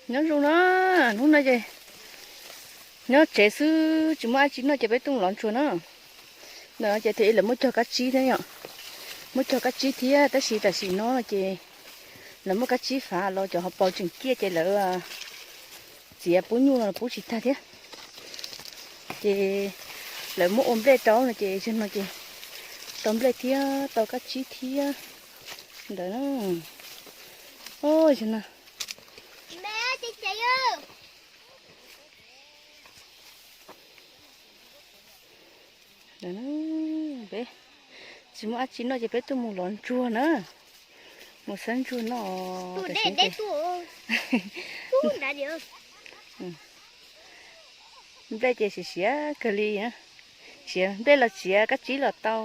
Nyob zoo na, hnub no ces nyob tsev xwb tsis muaj dab tsi noj ces peb tuaj mus lov ntsuag na. Ntawm no ces thiaj li lawv muab cog kab tsib thiab yom, muab cog kab tsib thiab tab sis tam sim no ces lawv muab kab tsib fav los cov hauv paus tseem ciaj ces lawv txiav pub nyuj no pub tsis tag thiab. Ces lawv muab ua nplej rau no ces zaum no ces tau nplej thiab tau kab tsib thiab ntawd na. Zaum no peb tsis muaj dab tsi noj ces peb tuaj mus lov ntsuag na, mus xab ntsuag noj. Nplej ces siav siav kawg li, siav nplej los siav kab tsib los tau.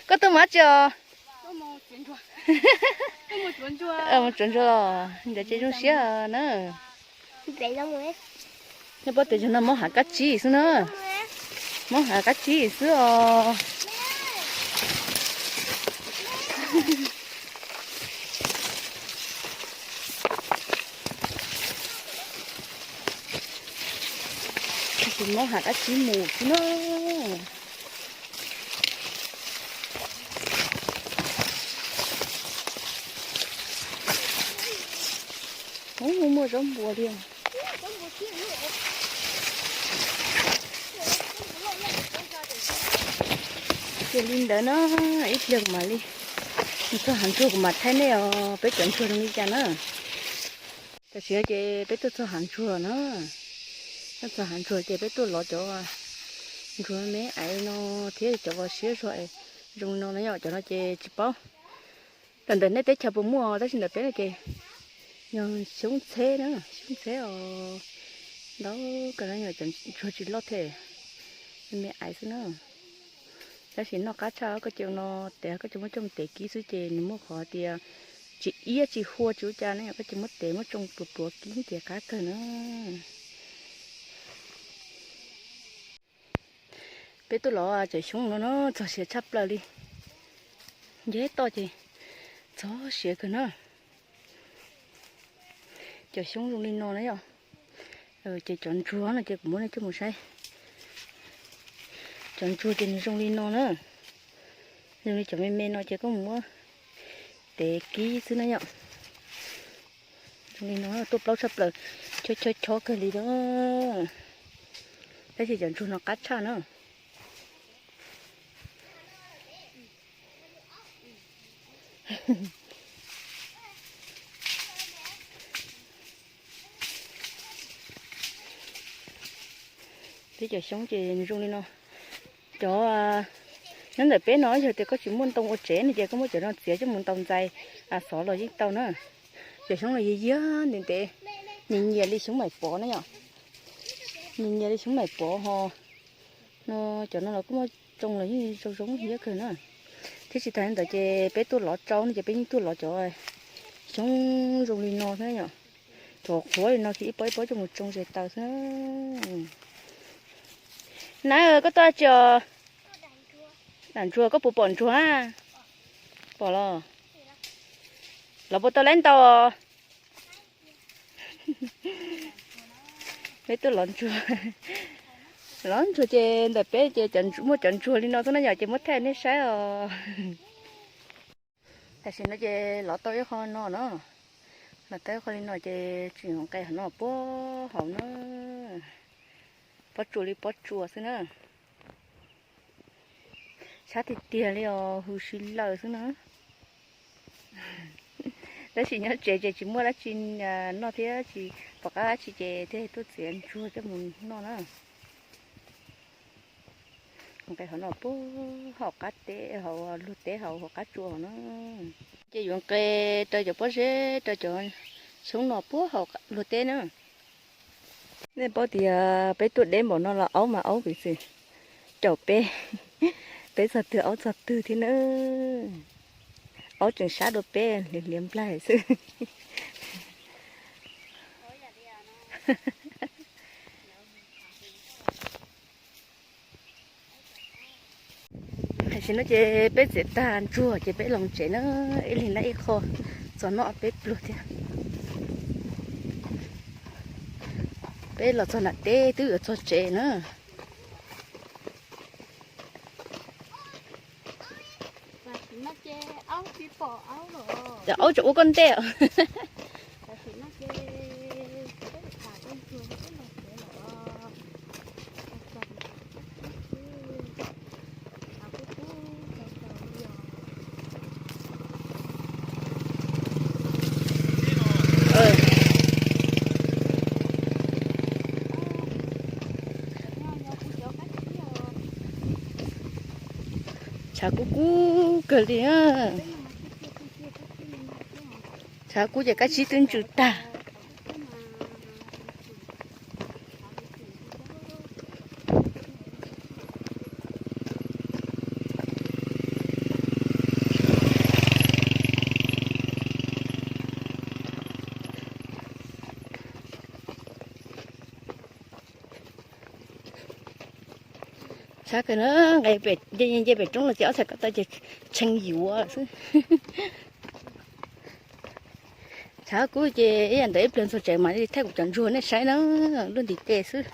Koj tuaj mus dab tsi os? Mus tsuav ntsuag los ntawd ces zoo siab na. Nej paub tias zaum no mob hav kab tsib xwb na, mob hav kab tsib xwb os. Tab sis mob hav kab tsib mus xwb na. Ub, muaj zaub npua li. Ces li ntawd na, ib pliag kuv mam li mus txog hav ntsuag kuv mam thaij nej os, peb cov ntsuag zoo li cas na. Tam sim no ces peb tuaj txog hav ntsuag na, tuaj txog hav ntsuag ces peb tuaj lov cov ntsuag me me aiv no thiab cov vos siab zog es zoo li no na yom, cov no ces tsis paub. Tam ntawm nej teb chaws puas muaj tab sis ntawm peb no ces yog xyoob ntxheb na, xyoob ntxheb os. Ntau kawg no yog cov ntsuag tsis loj thiab, me me aiv xwb na. Tab sis noj qab tshaj, koj coj no tev, koj coj muab coj mus tev kib xwb ces nws muaj qhov tias tsis iab tsis hua tsis ua cas ne, koj coj muab tev muab tsoo pluav pluav kib ces qab kawg na. Peb tuaj lov cov xyoob no no txog siav tshaj plaws li, nce toj ces txog siav kawg na. Cov xyoob zoo li no na yom. Ces cov ntsuag no ces kuv muab nej coj mus saib. Cov ntsuag ces nws zoo li no na. Zoo li cov me me no ces koj mus muab tev kib xwb na yom. Zoo li no tuaj plaub tshaj plaws, chob chob chob kawg li na. Tab sis cov ntsuag no qab tshaj na. Peb cov xyoob ces nws zoo li no. Cov nyob ntawm peb no yog tias koj tsis muaj ntoo ua tsev no ces koj muab cov no txiav coj mus ntaus ntxais xov los yeej tau na. Cov xyoob no yog yog ntev ntev, nyias nyias li xyoob maim pov na yom. Nyias nyias li xyoob maim pov ho no, cov no los kuj muaj tsoo los yeej zoo zoo siab kawg na. Thiab tsis tas li ntawd ces peb tuaj lov rau no ces peb yeej tuaj lov cov xyoob zoo li no xwb yom. Cov qhuav li no ces ib pob ib pob coj mus tsoo zes taws xwb. Nab, koj tuaj dab tsi os? Dam ntsuag, koj puas pom ntsuag? Pom los? Los puas tau lab ntau? Peb tuaj lov ntsuag. Lov ntsuag ces ntawm peb ces muaj cov ntsuag li no xwb na yom, ces muab thaij nej saib os. Tam sim no ces lov tau ib qho no na. Lov tau ib qho li no ces tseem nqes qhov no puag hauv na. Pob tsuas li pob tsuas xwb na. Sab tiag tiag li os, hws si lawm xwb na. Tab sis nyob tsev ces tsis muaj dab tsi noj thiab tsis pom qab dab tsi ces thiaj tuaj txiav ntsuag coj mus noj na. Nqes qhov no puag hauv qab teb, hauv luag teb hauv, hauv qab tsua hauv na. Ces yuav nqes raws cov pob zeb, raws cov xyoob no puag hauv luag teb na. Nej paub tias peb tuaj deb npaum no los aub mas aub piv xws caum peb, peb txog twg aub txog twg thiab na. Aub tseem sab dua peb hliav hliav nplaig xwb. Hais No ces peb txiav tag ntsuag ces peb los tsev na, ib leeg nab ib qho, txog noj peb pluag thiab. Peb los txog nram teb twb yuav txog tsev na. Aub tseem ua koj ntej. Tshav kub kub kawg li. Tshav kub ces kab tsib twb ntsws tag. Tshav kawg na, nqes pem, nce pem roob los ces ob txhais ko taw ces tshee yuav xwb. Tshav kub ces ib yam ntawd ib pliag txog tsev mas li thaij kuv cov ntsuag nej saib na, luaj ntiv tes xwb.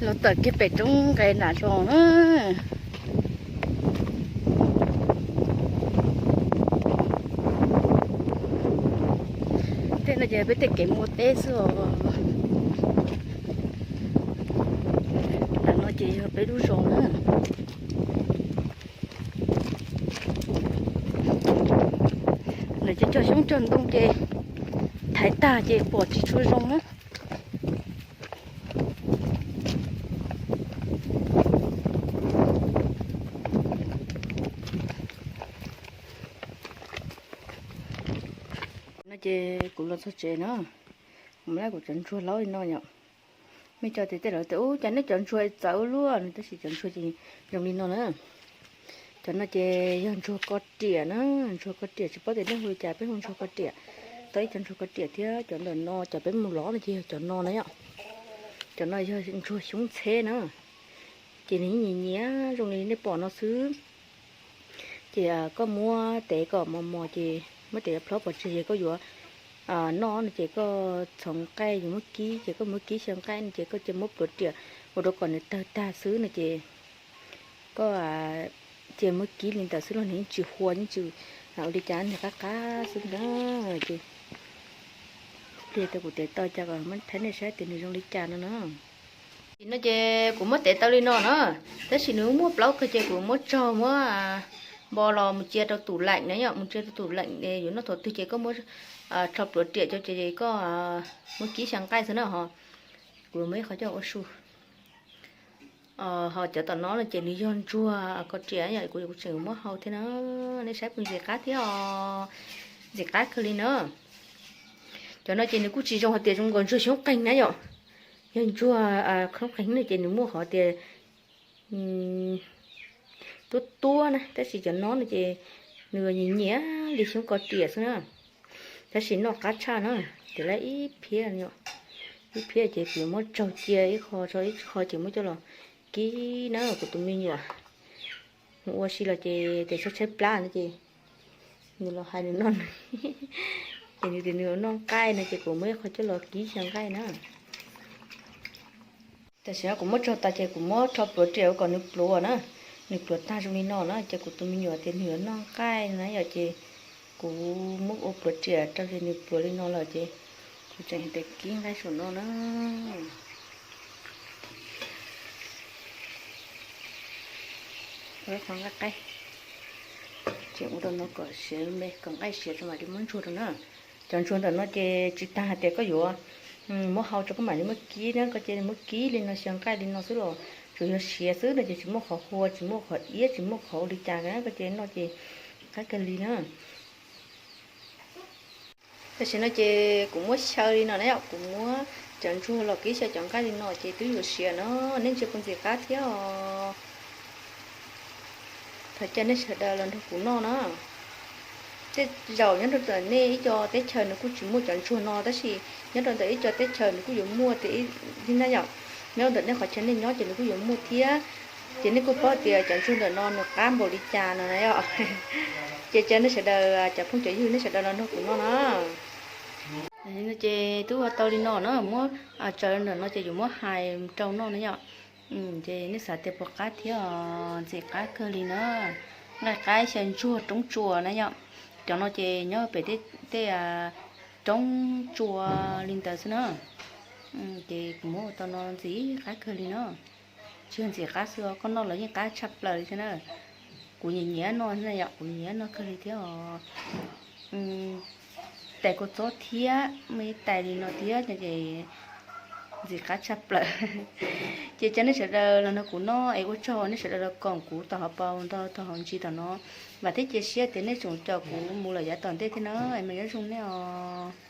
Los tawm kiag pem roob nqes nram zos na. Tej no ces peb tej kev mus ua teb xwb os. Nram no ces yog peb lub zos na. Lawv cog cog xyoob cog ntoo ces thaiv tag ces pom tsis tshua zoo na. No ces kuv los txog tsev na, kuv muab kuv cov ntsuag laub li no yom. Muaj cov tias tej lawv tias ub cas neb cov ntsuag txawv luaj no, tab sis cov ntsuag ces zoo li no na. Cov no ces yog ntsuag ko riam na, ntsuag ko riam tsis paub tias nej hu li cas, peb hu ntsuag ko riam. Tau ib co ntsuag ko riam thiab cov ntawm no, cov peb mus lov no ces yog cov no na yom. Cov no yog ntsuag xyoob ntxheb na. Ces nws nyias nyias zoo li nej pom no xwb. Ces koj muab tev kom mos mos ces muab tev plhob pov tseg ces koj yuav noj no ces koj txhoov nqaij yuav muab kib ces koj muab kib xyaw nqaij no ces koj cia muab pluav riam ua rau kom nws tawg tag xwb no ces koj cia muab kib li ntawd xwb los nws yeej tsis hua yeej tsis ua li cas, nws qab qab xwb na. Ces pliag rau kuv tev tau cas kom muab thaij nej saib tias nws zoo li cas no na. Ces no ces kuv muab tev tau li no na, tab sis nws muaj plaub kawg ces kuv muab tsaug muab npo los mus cia rau tub leem na yom, mus cia rau tub leem yuav noj thaum twg ces koj muab rho pluav riam rau ces koj muab kib xyaw nqaij xwb na ho. Kuv muab ib qho coj ua su. Ho cov tom no no ces nws yog ntsuag ko riam yom, kuv kuv tseem muab hau thiab na. Nej saib puas ntxim qab thiab os, ntxim qab kawg li na. Cov no ces nws kuj tsis zoo hais tias zoo nkaus ntsuag xyoob qeeg na yom. Yog ntsuag xyoob qeeg no ces nws muaj qhov tias tuab tuab na, tab sis cov no no ces nws nyiam nyiam li xyoob ko riam xwb na. Tab sis noj qab tshaj na, ces lawv ib phiab, ib phiab ces kuv muab tsaug cia ib qho, ib qho ces muab coj los kib na kuv tus me nyuam. Nws ua si los ces tias tshaib tshaib plab no ces nws los hais nws noj nws, ces nws tias nws noj nqaij no ces kuv muab ib qho coj los kib xyaw nqaij na. Tam sim no kuv muab tsaug tas ces kuv muab rho pluav riam ua kom nws pluav na. Nws pluav tag zoo li no na ces kuv tus me nyuam tias nws yuav noj nqaij na yom, ces kuv muab ua pluav riam rau ces nws pluav li no lawm ces kuv tseem hais tias kib nqaij saum no na. Qhov nqaij qaij, tseem ua rau no kom siav me kom nqaij siav tso mam li muab ntsuag rau na. Cov ntsuag ntawm no ces tsis tas hais tias koj yuav muab hau tso koj mam li muab kib na, koj cia li muab kib li no xyaw nqaij li no xwb los tsuas yog siav xwb no ces tsis muaj qhov hua tsis muaj qhov iab tsis muaj qhov ua li cas na, koj cia li noj ces qab kawg li na. Tam sim no ces kuv muab xyaw li no na yom, kuv muab cov ntsuag los kib xyaw cov nqaij li no ces twb yuav siav no, nej ntsia puas ntxim qab thiab os. Thov caw nej sawv daws los nrog kuv noj na. Tej zaum nyob rau ntawm nej ib co teb chaws nws kuj tsis muaj cov ntsuag no tab sis nyob rau ntawm ib co teb chaws nws kuj yuav muaj tiag na yom. Nyob rau ntawm nej qhov chaw nej nyob ces nws kuj yuav muaj thiab. Ces nej kuj paub tias cov ntsuag ntawm no nws qab npaum li cas no na yom. Ces caw nej sawv daws, cov phooj cov ywg nej sawv daws los nrog kuv noj na. Ces twb ua tau li no na, muab tsaws ntawm no ces yuav muab hais rau noj na yom. Ces nej xav tias puas qab thiab os, ntxim qab kawg li na. Nqaij qab xyaw ntsuag roob tsuas na yom. Cov no ces nyob pem tej roob tsuas li ntawd xwb na. Ces kuv muab ua tau no ntxim qab kawg li na. Tsis yog ntxim qab xwb, koj noj los yeej qab tshaj plaws li thiab na. Kuv nyiam nyiam noj na yom, kuv nyiam noj kawg li thiab os. Tais kua txob thiab muaj ib tais li no thiab no ces ntxim qab tshaj plaws. Ces caw nej sawv daws los nrog kuv noj es ua tsaug nej sawv daws los koom kuv tau hauv paus ntau tau hauv ntsis tom no. Vam thiab cia siab tias nej tsoom caum kuv mus lawm yav tom ntej thiab na, es mas nyob zoo nej os.